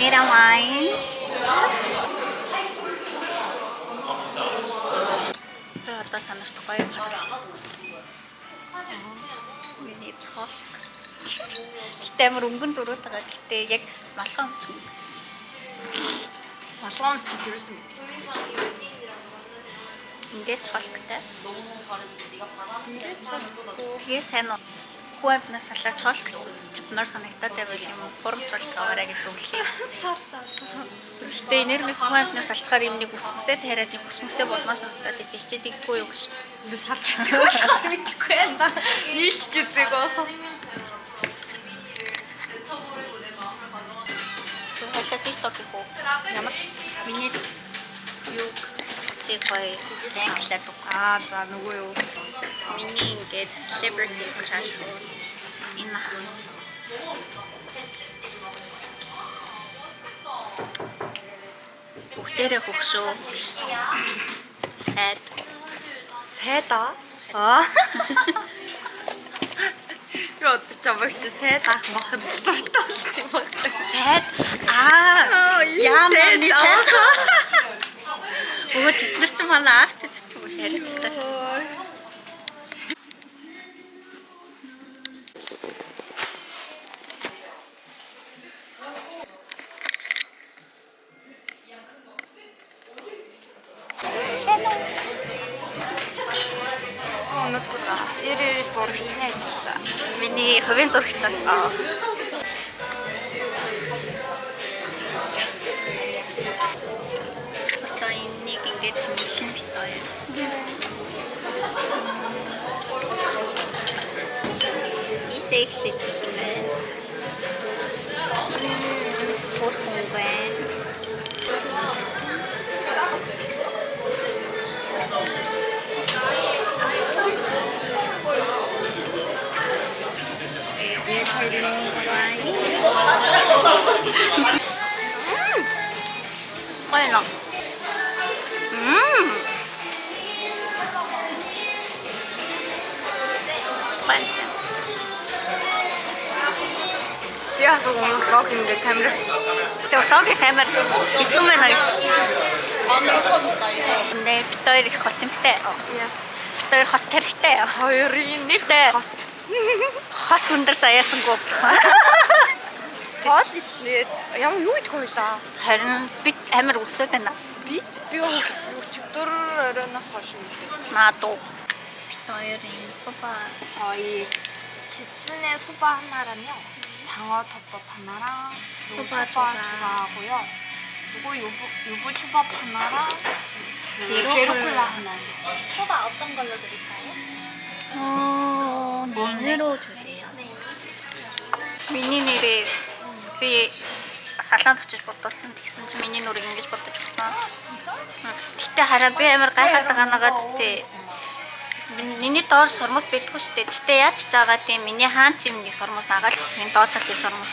Need a wine. Би одоо та нарт гоё харуулах. Миний цолк. Гэтэ амар өнгөн зөрөөд байгаа. Гэтэ яг малгай өмсөх. Малгай өмсөх ерөөсөн мэддэг. Ингээд цолктой. Тэгээ сайн уу? Хүн амтнаас салаа цолк тавьмаар санагдаад байвал юм хурам цолк аваарай гэж зөвлөе. Салаа. Гэтэ энермэс хүн амтнаас салчгаар юм нэг үс мөсөө тариад нэг үс мөсөө бодмоор санагдаад идэв. Чи тэгдэггүй юу гэж. Би салж үзээгүй болохоор мэдэхгүй байна. Нийлж үзээгүй болохоор. Хоёлаа TikTok хийх үү? Ямар Миний юг чи гоё лайклаад үг. Аа за нөгөө юу? Миний ингээд celebrity crush энэ ах. Бүгдээрээ хөгшөө. Сайд. Сайдаа. Аа. Би одоо чамайг чи сайд ах махад дуртай болсон юм байна. Сайд. Аа. Ямар нэг сайд. Өө тэд нар ч манай авч ирсэн юм шарилтаас. Өнөөдөр 1 зурагчны ажиллаа. Миний хувийн зурагч. Аа. Одоо энэнийг ингээд чимэглэн бит хоёр. Ишээ эхлэх юм байна. Хурхан байна. Гоё нөө. Мм. Гоё. Би асуу өмнө влог ингээд камер Тэгээ влогийн камер хэцүү байна гэж. Нэ бит хоёр их хос юмтай. Yes. Бит хоёр хос тарихтай. Хоёрын нэг Тэ. хос. Хос өндөр заяасангүй. Хоол иднэ. Ямар юу идэх байлаа? Харин би амар өсөд байна. Би ч би өчигдөр оройноос хойш мэдээ. Наадуу. Бит хоёр юм суба. 저희 기츠네 소바 하나랑요. 장어 덮밥 하나랑 그리고 소바 소바 초밥. 추가하고요. 그리고 유부 초밥 하나랑 그 제로 제로 콜라. 콜라 하나 주세요. 소바 어떤 걸로 드릴까요? 어, 미니로 주세요. Миний нэрээ би салаанд очиж бодуулсан тэгсэн чинь миний нүрийг ингэж бодож өгсөн. 진짜? Гэтэ хараа би амар гайхаад байгаа нагаад тээ. Миний доор сормос байдгүй шүү дээ. Гэтэ яаж ч байгаа тийм миний хаан ч юм нэг сормос нагаал гэсэн доод талын сормос.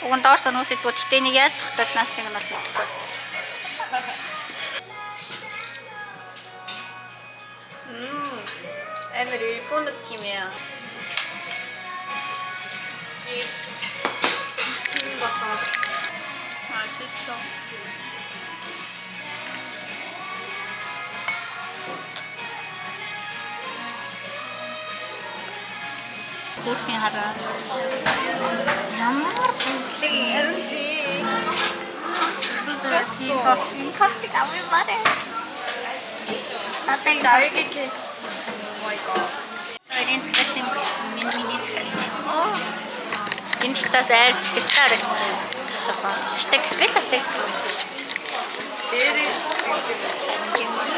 Уг нь доор сормос идэггүй. Гэтэ энийг яаж тогтоолснаас нэг нь бол мэдэхгүй. Амар 일본 느낌이야. Тийм болсон. 맛있어. Хүүхэн хараа. Ямар гинжлэг юм. Харин тийм. Энэ тортыг авъя марэ. Надад 나에게 케이크. Oh my god. Хоёрын захиалсан юм болсон. Миний захиалсан юм. Оо. Энэ хитаас айр чихэртэй харагдаж байна. Жохон. Гэтэ кафе латте гэсэн байсан шүү дээ. Дээрээ Харин тийм үү.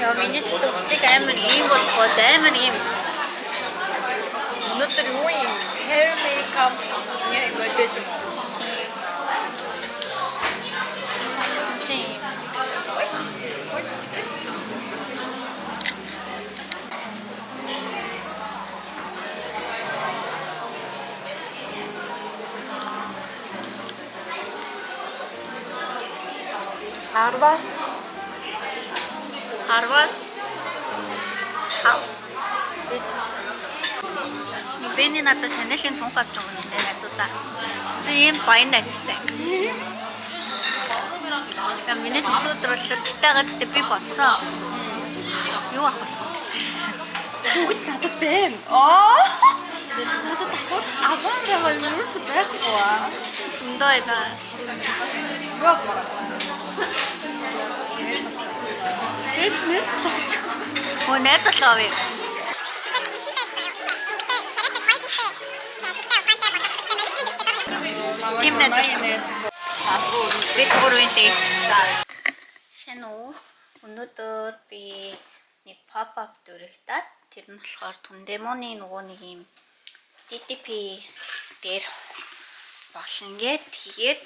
Яа, миний ч үсэг амар ийм болгоод амар ийм өнөөдөр юу юм? Hair makeup миний модель. гэсэн чинь ийм. 10-аас 10-аас 5. би ч Бэний надад Chanel-ийн цүнх авч байгаа юм байна найзуудаа. Би ийм баян найзтай. Я миний төгсгөл өдөр боллоо. Тэгтээ гаад тэгтээ би бодсон. Юу авах вэ? Бүгд надад байна. Аа. Надад авах аван байгаа юм юусе байхгүй аа. Зөндөө байна. Юу авмаар байна? Найз найз лавч. Өө найз болоо авъя. Тийм найз. Бид гурвын дээд. Шинэ үү? Өнөөдөр би нэг pop up дөрөгтаад тэр нь болохоор Түндэмоны нөгөө нэг юм DTP дээр болно гэд тэгээд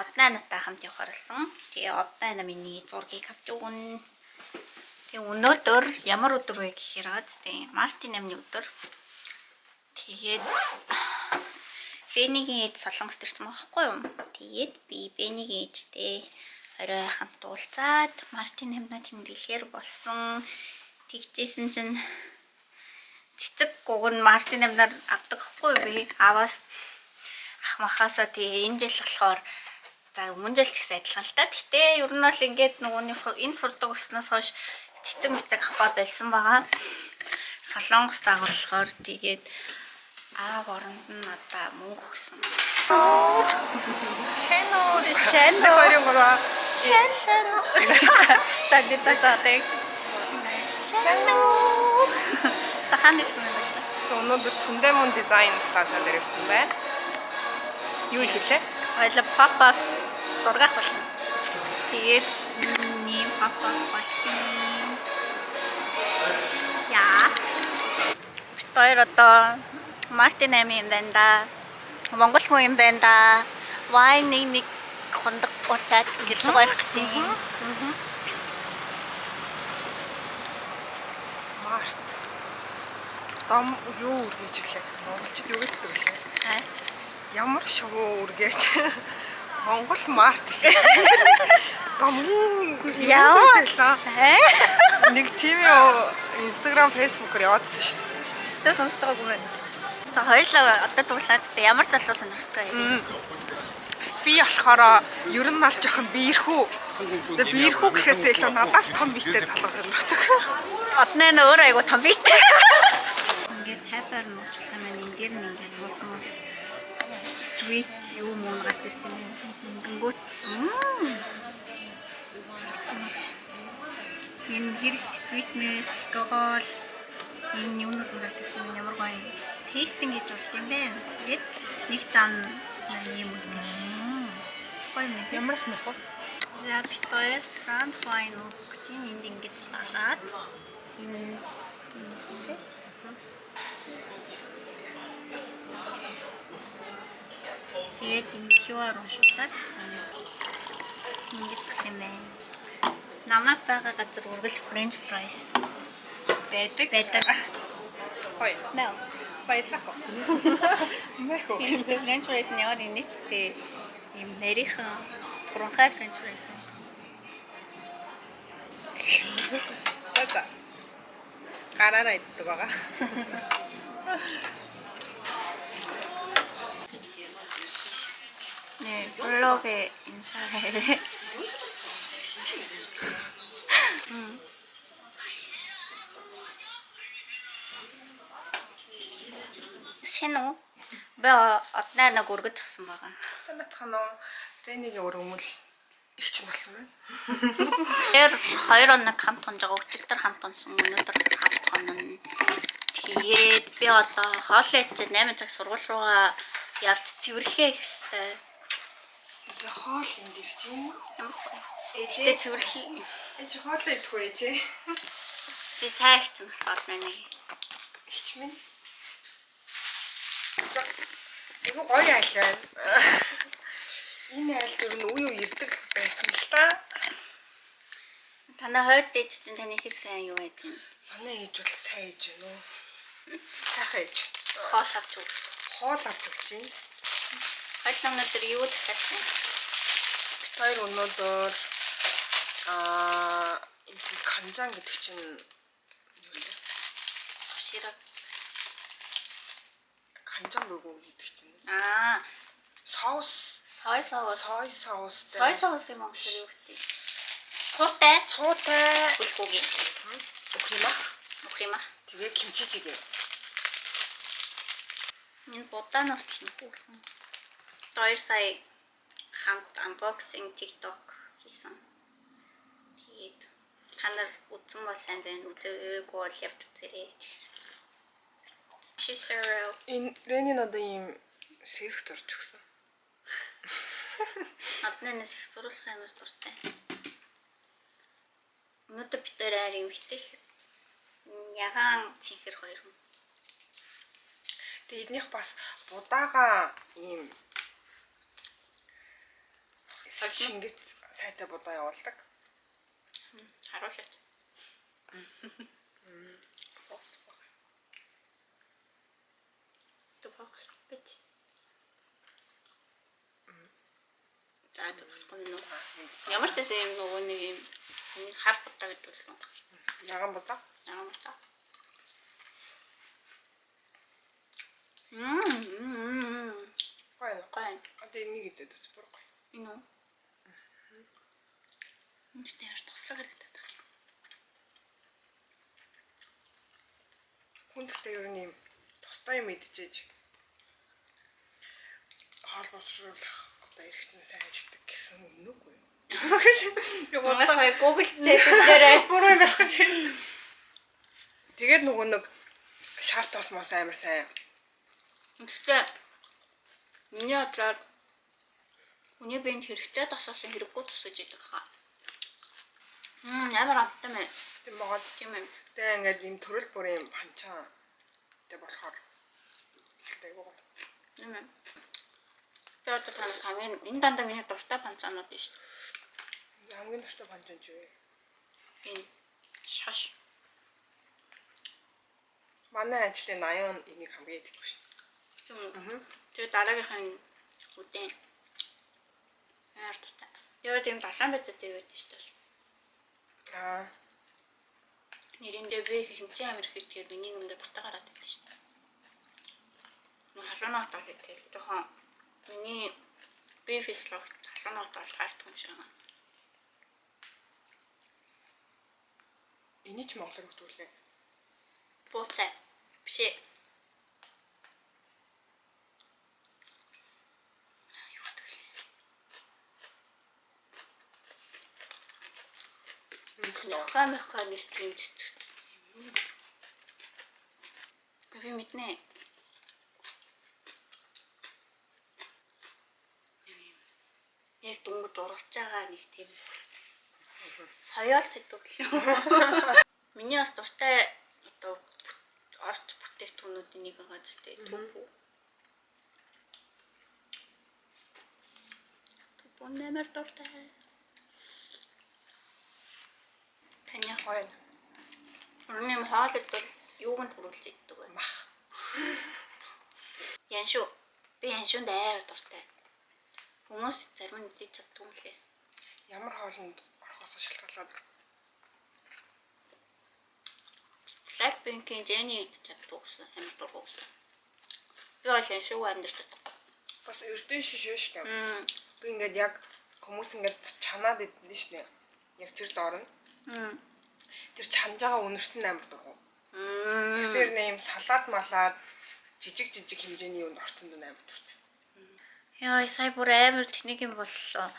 однаа надтай хамт явахаар болсон. Тэгээ однаа на миний зургийг авч өгнө. Тэгээ өнөөдөр ямар өдөр вэ гэхээр аз тийм Мартын 8-ны өдөр. Тэгээд Бэнигийн ээж Солонгост ирсэн байгаа байхгүй юу? Тэгээд би Бэнигийн ээжтэй орой хамт уулзаад Мартын 8-на тэмдэглэхээр болсон. Тэгжсэн чинь цэцэг гуг нь Мартын 8-нар авдаг байхгүй юу би? Ааваас ах махаасаа тэгээ энэ жил болохоор за өмнө жил ч гэсэн адилхан л та. Гэтэ ер нь бол ингээд нөгөө нэг энэ сурдаг болсноос хойш цэцэг мэцэг авахаа болсон байгаа. Солонгос дагуулахаар тэгээд аав оронд нь надаа мөнгө өгсөн. Шэнэ. Шэнэ. 23. Шэн. За за за тэг. Шэн. За хаана ирсэн юм бэ? За өнөөдөр Цүндэмүн дизайн плаза дээр ирсэн байна. Юу хэлээ? Хоёлаа pop up зураг авах болно. Тэгээд ийм pop up болчих. Яа. Бид хоёр одоо Мартин 8 юм байна да. Монгол хүн юм байна да. Wine нэг нэг хундаг уучаад гэрлэг барих гэж юм. Март. Дом юу үргэж илээ? Монголчууд юу гэдэг вэ? Аа. Ямар шувуу үргэж? Монгол март гэх. Домгийн Яа. байлаа. Ээ? Нэг тийм юу Instagram, Facebook-оор яваадсан шүү дээ. Өстө сонсож байгаагүй юм байна. За хоёлаа одоо дуулаад тэ ямар залуу сонирхдаг юм. Би болохоор ер нь мал жоохон биерхүү. Тэгээ биерхүү гэхээс илүү надаас том биетэй залуу сонирхдаг. Одноо нь өөр айгу том биетэй. Ингээд хайпаар нуучлах юм байна. Энэ дээр нь ингээд мус мус sweet юу муу гарч ирсэн юм. Ингэнгүүт энэ хэрэг sweetness, алкогол энэ юунууд нь гарч ирсэн юм ямар гоё. Tasting гэж болт юм бэ. Тэгээд нэг зам юм үү. Гоё юм тийм. Ямар смэх вэ? За бид хоёр Франц wine уух гэж байна. Энд ингэж дараад энэ энэ Тэгээд энэ QR уншуулад ингэж гарах юм байна. Намайг байгаа газар үргэлж French fries Байдаг. байдаг. Гоё. No. Баярлалаа. Мэхүү. Тэгээд French fries нь ямар инээдтэй юм нарийнхан туранхай French fries юм. За за. Гараараа иддэг байгаа. 네, 블로그에 인사를. 신호? Би однаа нэг өргөж авсан байгаа. Сайн байцгаана уу? Ренигийн өргөмөл их чинь болсон байна. Тэр 2 хоног хамт хонж байгаа. Өчигдөр хамт хонсон, өнөөдөр бас хамт хонно. Тэгээд би одоо хоолой чинь 8 цаг сургууль руугаа явж цэвэрлэхээ гэстэй. За хоол энд ирж байна. Ямар гоё. Ээжээ. Тэгээ цэвэрлэх Ээж хоолой идэх үү ээжээ? би сайн их чинь бас однаа нэг. Ихч минь. За. Айгу гоё айл байна. Энэ айл дэр нь үе үе ирдэг л байсан л та. Танай хойд ээж чинь таны хэр сайн юу байж байна? Манай ээж бол сайн ээж юм уу? Сайхан ээж. Хоол авч өг. Хоол авч өгч байна. Хоёул өнөөдөр юу захиалсан? Бид хоёр өнөөдөр Аа, энэ чинь 간장 гэдэг чинь юу лээ? 도시락. 간장 불고기 гэдэг чинь Аа, соус, soy sauce. сой соустай. Soy sauce монголоор юу гэдэг? Цуутай Цуутай 불고기. үхрийн мах. Үхрийн мах. Тэгээ кимчижигээ. Энэ будаа нүртэл нь хөөрхөн. Хоёр сая хамт unboxing TikTok хийсэн. Тэгээд та нар үзсэн бол сайн байна. Үзээгүй бол явж үзээрэй. Cicero. Энэ Рени надад ийм сэрх зурж өгсөн. Маднаас их зуруулах амар дуртай. Өнөөдөр бид хоёр айр юм хитэл ягаан цэнхэр хоёр хүн. Тэгээ эднийх бас будаага ийм шингэц сайтай будаа явуулдаг. Харуулаач. Тэг фокус бит. За тэг болохгүй юм уу? Ямар ч байсан юм нөгөө нэг юм хар будаа гэдэг л үү? Ягаан будаа. Ягаан будаа. Гоё уу? Гоё. Одоо энийг идээд үз бүр гоё. Энэ үү? Энд дээр туслах хэрэгтэй байна. Хүн гэхдээ ер нь ийм тустай юм идчихээж хоол боловсруулах одоо эргэтэн сайн ажилтдаг гэсэн үнэн үгүй юу? Монгол хоёр Google чэйдэлээрээ. Буруу юм байх юм. Тэгээд нөгөө нэг шар тос мос амар сайн. Гэхдээ миний бодлоор хүний биед хэрэгтэй тосолсон хэрэггүй тусаж идэг хаа. Амар амттай мэн. Тийм байгаа. Тийм ээ. Тэгээ ингээд ийм төрөл бүрийн панчаа тэг болохоор ихтэй айгүй гоё. Тийм ээ. Би одоо танаас хамгийн энэ дандаа миний дуртай панцаанууд нь шүү дээ. Хамгийн дуртай панчаа ч юу вэ? Энэ шаш. Манай ажлын 80 энийг хамгийн иддэг шин. Тийм үү. Тэгээ дараагийнх нь үдэн. Амар дуртай. Тэгээд ийм далайн байцаатай юу гэдэг шүү дээ. Аа. Нэрэндээ би хэмжээ амир их ихээр миний нүмдэ бата гараад ирлээ шүү дээ. Нөө халуун нот бол ихээр жоохон миний би физиолог халуун нот бол гартах юм шиг байна. Энийг ч монголоор өгдүүлээ. Бууцай. Биш ээ. Юу гэдэг вэ? Нохой мохой нэр тийм цэцэг. Гэхдээ би мэднэ. Яг дөнгөж ургаж байгаа нэг тийм соёолч гэдэг лөө. Миний бас дуртай одоо орц бүтээгдэхүүнүүдийн нэг байгаа зү төв. Төв нэмэр дуртай. Таны Гоё. Өрний юм хоолд бол юуг нь түрүүлж иддэг вэ? Мах. Яншуу. Би яншуунд амар дуртай. Хүмүүс зарим нь идэж чаддгүй юм лээ. Ямар хоолнд орохоос шалтгаалаад Blackpink-ийн Jennie идэж чаддгүй гэсэн амар дургу гэсэн. Би бол яншууг амьдарч чадахгүй. бас эрдэн шишээ штэ. Мм. Би ингээд яг хүмүүс ингээд чанаад идэн штэ. Яг тэр доор нь. Мм. Тэр чанж байгаа үнэрт нь амар дургу. Мм. Тэгэхээр нэм салаад малаад жижиг жижиг хэмжээний юмд орсон нь амар дуртай. Яа, сая бүр амар тэнийг юм боллоо.